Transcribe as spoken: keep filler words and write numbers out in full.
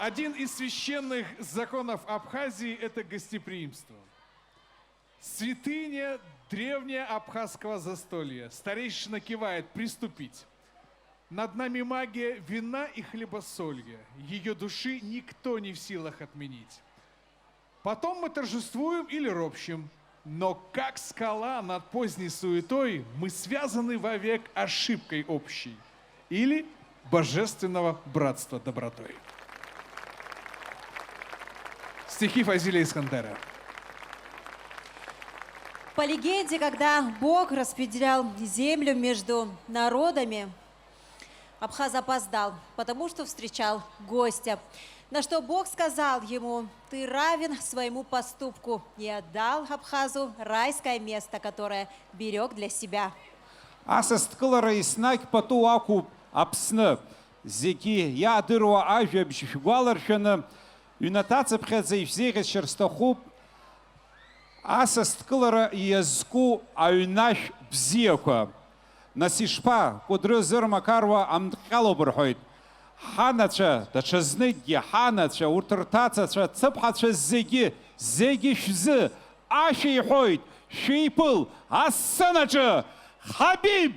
Один из священных законов Абхазии — это гостеприимство. Святыня древнего абхазского застолья. Старейшина кивает: «Приступить». Над нами магия вина и хлебосолья. Ее души никто не в силах отменить. Потом мы торжествуем или ропщем, но как скала над поздней суетой мы связаны вовек ошибкой общей или божественного братства добротой. Стихи Фазиля Искандера. По легенде, когда Бог распределял землю между народами, Абхаз опоздал, потому что встречал гостя. На что Бог сказал ему: «Ты равен своему поступку», и отдал Абхазу райское место, которое берег для себя. Асасдкылара еснагь пату ақәуп Аԥсны. Зегьы иаадыруа ажәабжь шәгәаларшәаны, ҩнаҭацыԥхьаӡа ишәзеиӷьасшьар сҭахуп асасдкылара иазку аҩнашә бзиақәа. Нас ишԥа, Кәыдры зырмақаруа амҭҟьалоуп рҳәоит. Ҳанацәа, даҽазныкгьы ҳанацәа, урҭ рҭацацәа, цыԥҳацәа зегьы, зегьы шәзы ашәа иҳәоит, шәиԥыл асценаҿы, Хабиб!